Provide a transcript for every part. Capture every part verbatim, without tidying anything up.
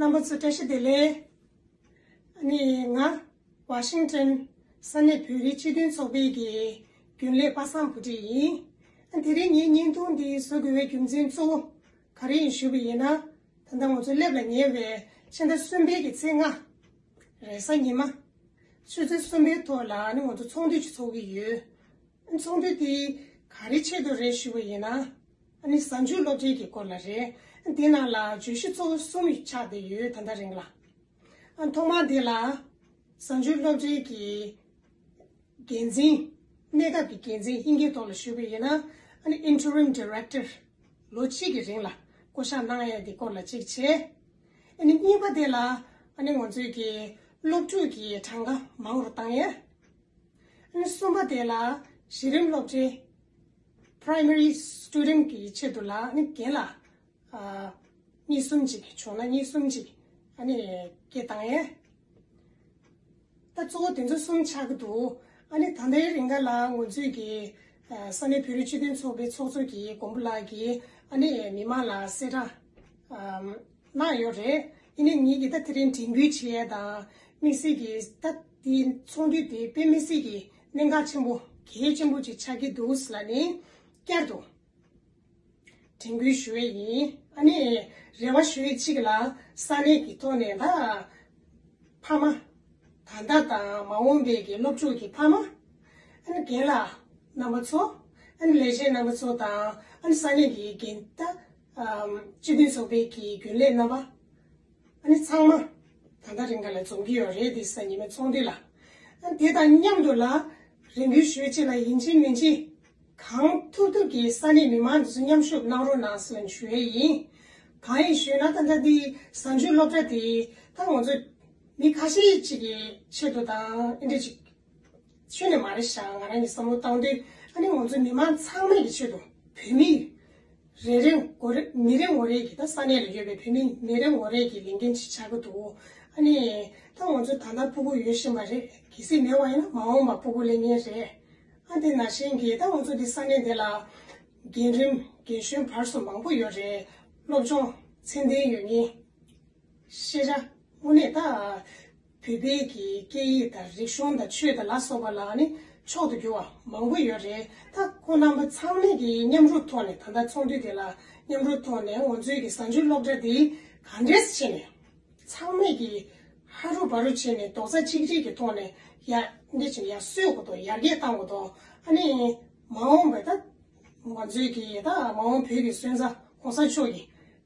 རྣམ་པ་ཚོ་བཀྲ་ཤིས་བདེ་ལེགས། ཨ་ནི་ང་ཝ་ཤིང་ཊོན་ས་གནས་བོད་རིགས་སྤྱི་མཐུན་ཚོགས་པའི་གི་རྒྱུན་ལས་པ་སངས་བུ་ཁྲིད་ཡིན། ཨ་དེ་རིང་ངའི་བརྙན་ཐུང་འདི་བཟོ་དགོས་པའི་རྒྱུ་མཚན་གཙོ་བོ་ག་རེ་ཡིན་ཞུས་པ་ཡིན་ན། ད་ལྟ་ང་ཚོ་སླེབས་ལ་ཉེ་བའི་ཕྱི་ཟླ་གསུམ་པའི་གི་ཚེས་ལྔ་རེས་གཟའ་ཉི་མ་ཆུ་ཚོད་གསུམ་པའི་ཐོག་ལ་ཨ་ནི་ང་ཚོ་ཚོགས་འདུ་ཅིག་ཚོགས་ཀྱི་ཡོད། ཚོགས་འདུ་དེ་ག་རེ་ཆེད་དུ་རེད་ཞུ་བ་ཡིན་ན། ཨ་ནི་གཟའ་མཇུག་སློབ་གྲྭའི་གི་སྐོར་ལ་རེད། དེ་ནང་ལ་བརྗོད་གཞི་གཙོ་བོ་གསུམ་ཆགས་བསྡད་ཡོད་ད་ལྟ་རིང་ལ། ཨ་ཐོག་མ་དེ་ལ་གཟའ་མཇུག་སློབ་གྲྭའི་གི་འགན་འཛིན། གནས་སྐབས་ཀྱི་འགན་འཛིན་དབྱིན་སྐད་ཐོག་ལ་ཞུས་པ་ཡིན་ན། ཨ་ནི་interim director ལོ་གཅིག་གི་རིང་ལ་བསྐོ་གཞག་གནང་ཡས་དེ་སྐོར་ལ་གཅིག་བྱས། ཨ་ནི་གཉིས་པ་དེ་ལ་ཨ་ནི་ང་ཚོའི་གི་སློབ་ཕྲུག་གི་གྲངས་ཀ་མང་རུ་བཏང་ཡས། ཨ་ནི་གསུམ་པ་དེ་ལ་གཞི་རིམ་སློབ་གྲྭའི་primary student གི་ཆེད་དུ་ལ་ཨ་ནི་རྒན་ལགས་ཨ་གཉིས་གསུམ་ཅིག་བྱུང་ན་གཉིས་གསུམ་ཅིག་ཨ་ནི་སྐད་བཏང་ཡས། ད་གཙོ་བོ་དེ་ཚོ་གསུམ་ཆགས་ཀྱི་འདུག་ཨ་ནི་ད་ལྟའི་རིང་ག་ལ་ང་ཚོའི་གི་ཨ་ས་གནས་བོད་རིགས་སྤྱི་མཐུན་ཚོགས་པའི་ཚོགས་གཙོ་གི་མགོན་པོ་ལགས་ཀྱིས་ཨ་ནི་མི་མང་ལ་གསལ་བསྒྲགས་ཨམ་གནང་ཡོད་རེད། ཡིན་ནའི་ངེད་ཀྱིས་ད་དེ་རིང་དྲན་སྐུལ་བྱེད་ཡས་དང་དམིགས་བསལ་གྱི་ད་དེ་ཚོགས་འདུ་དེ་དཔེ་མི་སྲིད་ཀྱི་གནད་འགག་ཆེན་པོ་གལ་ཆེན་པོ་ཅིག་ཆགས་ཀྱི་འདུག་ལ་ནི་བསྐྱར་དུ་དྲན་སྐུལ་ཞུ་ཡས་ཡིན། ཨ་ནི་རེ་བ་ཞུ་ཡས་གཅིག་ལ་ས་གནས་ཀྱི་ཐོག་ནས་ད་ཕ་མ་ད་ལྟ་དང་མ་འོངས་པའི་གི་སློབ་ཕྲུག་གི་ཕ་མ། ཨ་ནི་རྒན་ལགས་རྣམ་པ་ཚོ། ཨ་ནི་ལས་བྱེད་རྣམ་པ་ཚོ་དང་ཨ་ནི་ས་གནས་ཀྱི་འགན་ད་ཨམ་སྤྱི་མཐུན་ཚོགས་པའི་གི་རྒྱུན་ལས་རྣམ་པ། ཨ་ནི་ཚང་མ་ད་ལྟ་རིང་ག་ལ་འཛོམས་ཀྱི་ཡོད་རེད་དེ་གཟའ་ཉི་མའི་ཚོགས་འདུ་ལ། ཨ་དེ་དང་མཉམ་དུ་ལ་རེ་འདུན་ཞུ་ཡས་ཅིག་ལ་ཡིན་གཅིག་མིན་གཅིག་གང་ཐུབ་ཐུབ་ཀྱིས་ས་གནས་མི་མང་དེ་ཚོ་མཉམ་ཞུགས་གནང་རོགས་གནང་ཟེར་ཞུ་ཡས་ཡིན། གང་ཡིན་ཞུས་ན་ད་ལྟ་འདི་གཟའ་མཇུག་སློབ་གྲྭ་དེ་ད་ང་ཚོ་མི་ཁ་ཤས་ཅིག་གི་ཆེད་དུ་དང་ཨེ་འདྲ་ཅིག་ཆོས་ནས་མ་རེད་ཤག་ང་རང་གི་བསམ་བློ་བཏང་དུས་ཨ་ནི་ང་ཚོ་མི་མང་ཚང་མས་ཀྱི་ཆེད་དུ་བོད་མི་རེ་རེ་ངོ་རེ་མི་རེ་ངོ་རེ་གི་ད་ས་གནས་ལ་ཡོད་པའི་བོད་མི་མི་རེ་ངོ་རེ་གི་ལས་འགན་ཅིག་ཆགས་ཀྱི་འདུག་ཨ་ནི་ད་ང་ཚོ་ད་ལྟ་ཕྲུ་གུ་ཡོད་བཞིན་པ་རེད། གལ་སྲིད་མེད་པ་ཡིན་ན་མ་འོངས་པ་ཕྲུ་གུ་སླེབས་མཁན་རེད། ཨ་དེ་ནང་བཞིན་གྱི་ད་ང་ཚོ་འདི་ས་གནས་འདི་ལ་རྒན་རིམ་རྒན་གཞོན་བར་གསུམ་མང་པོ་ཡོད་རེད། སློབ་སྦྱོང་ཚད་ལྡན་ཡོད་མཁན། ཤེས་བྱ་དངོས་གནས་ད་བོད་པའི་གི་སྐད་ཡིག་དང་རིག་གཞུང་དང་ཆོས་དང་ལ་སོགས་པ་ལ་ནི་མཆོག་ཏུ་གྱུར་བ་མང་པོ་ཡོད་རེད། ད་ཁོང་རྣམ་པ་ཚང་མས་ཀྱི་མཉམ་རུབ་ཐོག་ནས་ད་ལྟ་ཚོགས་འདུ་དེ་ལ་མཉམ་རུབ་ཐོག་ནས་ང་ཚོའི་གི་གཟའ་མཇུག་སློབ་གྲྭ་འདི་ག་འདྲས་བྱས་ནས་ཚང་མས་ཀྱི་ཧ་རུ་བ་རུ་བྱས་ནས་རྡོག་རྩ་གཅིག་སྒྲིལ་གྱི་ཐོག་ནས་ཡར་འདི་བྱས་ནས་ཡར་གསོས་དགོས་དོ། ཡར་རྒྱས་བཏང་དགོས་དོ། ཨ་ནི་མ་འོངས་པའི་ད་ང་ཚོའི་གི་ད་མ་འོངས་བོད་ཀྱི་སོན་རྩ་གོང་ས་མཆོག་གི་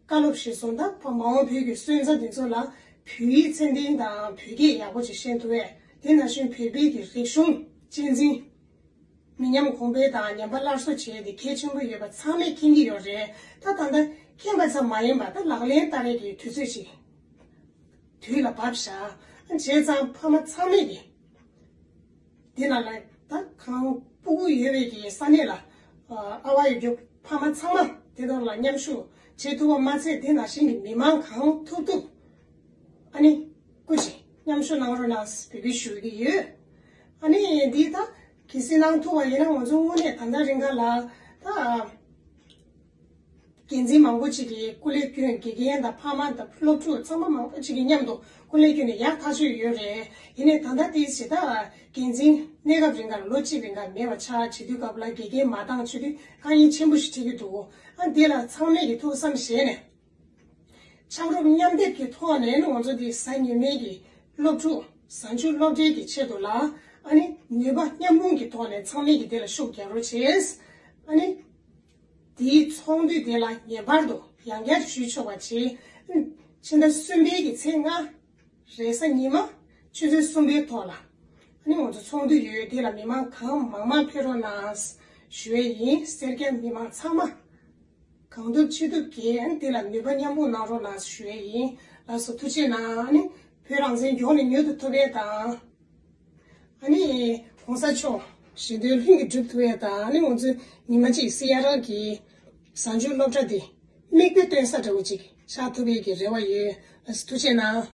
བཀའ་སློབ་གཞིར་བཟུང་ད་མ་འོངས་བོད་ཀྱི་སོན་རྩ་འདི་ཚོ་ལ་བོད་ཡིག་ཚད་ལྡན་དང་བོད་སྐད་ཡག་པོ་ཅིག་ཤེས་ཐུབ་པས། དེ་ནང་བཞིན་བོད་པའི་གི་རིག་གཞུང་གཅེས་འཛིན། མི་ཉམས་གོང་འཕེལ་དང་ཉམས་པ་སླར་གསོ་བྱེད་ཡས་དེ་གལ་ཆེན་པོ་ཡོད་པ་ཚང་མས་མཁྱེན་གྱི་ཡོད་རེད། ད་ད་ལྟ་མཁྱེན་པ་ཙམ་མ་ཡིན་པར་ད་ལག་ལེན་བསྟར་ཡས་ཀྱི་དུས་ཚོད་ཅིག་དུས་ལ་བབས་བཞག་བྱས་ཙང་ཕ་མ་ཚང་མས་ཀྱི་འདི་ནང་ལ་ད་གང་ཕྲུ་གུ་ཡོད་པའི་གི་ས་གནས་ལ་ཨ་ཨ་བ་ཡོད་རྒྱུ་ཕ་མ་ཚང་མ་དེ་དག་ལ་མཉམ་ཞུགས་བྱེད་ཐུབ་པ་མ་ཚད་དེ་ནང་བཞིན་གྱི་མི་མང་གང་ཐུབ་ཐུབ་ཨ་ནི་སྐུ་མཁྱེན་མཉམ་ཞུགས་གནང་རོགས་གནང་འབོད་སྐུལ་ཞུ་གི་ཡོད། ཨ་ནི་འདི་ད་གལ་སྲིད་གནང་ཐུབ་པ་ཡིན་ན་ང་ཚོ་དངོས་གནས་ད་ལྟ་རིང་ག་ལ་ད། འགན་འཛིན་མང་པོ་ཅིག་གིས་སྐུ་ལས་བསྐྱོན། དགེ་རྒན་དང་ཕ་མ་དང་སློབ་ཕྲུག་ཚང་མ་མང་པོ་ཅིག་གིས་མཉམ་དུ་སྐུ་ལས་བསྐྱོན་ནས་ཡག་ཐག་ཆོད་ཡོད་རེད། ཡིན་ནའི་ད་ལྟ་དེའི་གཞི་ད་འགན་འཛིན་གནས་སྐབས་རིང་གར་ལོ་གཅིག་རིང་གར་མེད་པ་ཆགས་བྱེད་དུས་སྐབས་ལ་དགེ་རྒན་མ་འདང་བྱེད་དུས་དཀའ་ངལ་ཆེན་པོ་ཞིག་འཕྲད་ཀྱི་འདུག་ཨ་འདི་ལ་ཚང་མས་ཀྱི་ཐུགས་བསམ་བཞེས་ནས་ཕྱག་རོགས་མཉམ་སྡེབ་ཀྱི་ཐོག་ནས་ང་ཚོ་འདི་གཟའ་ཉི་མའི་གི་སློབ་ཕྲུག་གཟའ་མཇུག་སློབ་གྲྭའི་གི་ཆེད་དུ་ལ་ཨ་ནི་ནུས་པ་མཉམ་སྤུངས་ཀྱི་ཐོག་ནས་ཚང་མས་ཀྱི་དེ་ལ་ཤུགས་རྒྱག་རོགས་བྱེད། ཨ་ནི། དེའི་ཚོགས་འདུ་དེ་ལ་ངེས་པར་དུ་ཡང་བསྐྱར་ཞུ་ཆོག་པ་བྱེད། ཕྱི་ཟླ་གསུམ་པའི་གི་ཚེས་ལྔ་རེས་གཟའ་ཉི་མ་ཆུ་ཚོད་གསུམ་པའི་ཐོག་ལ་ཨ་ནི་ང་ཚོ་ཚོགས་འདུ་ཡོད། དེ་ལ་མི་མང་གང་མང་མང་ཕེབས་རོགས་གནང་ཞུ་ཡས་ཡིན། སེར་སྐྱ་མི་མང་ཚང་མ་གང་ཐུབ་ཅི་ཐུབ་ཀྱིས་ཨ་ནི་དེ་ལ་ནུས་པ་མཉམ་སྤུངས་གནང་རོགས་གནང་ཞུ་ཡས་ཡིན། ལགས་སོ། ཐུགས་རྗེ་གནང་། ཨ་ནི་བོད་རང་བཙན་མགྱོགས་ནས་མྱུར་དུ་ཐོབ་ཡས་དང་། ཨ་ནི་༸གོང་ས་མཆོག་བཞེད་དོན་ལྷུན་གྱིས་འགྲུབ་ཐུབ་ཡས་དང་། ཨ་ནི་ང་ཚོ་ཉི་མ་གཅིག་སི་ཨར་གྱི་གཟའ་མཇུག་སློབ་གྲྭ་འདི་མིག་དཔེ་སྟོན་ས་འདྲ་བོ་ཅིག་ཆགས་ཐུབ་ཡས་ཀྱི་རེ་བ་ཡོད། ཐུགས་རྗེ་གནང་།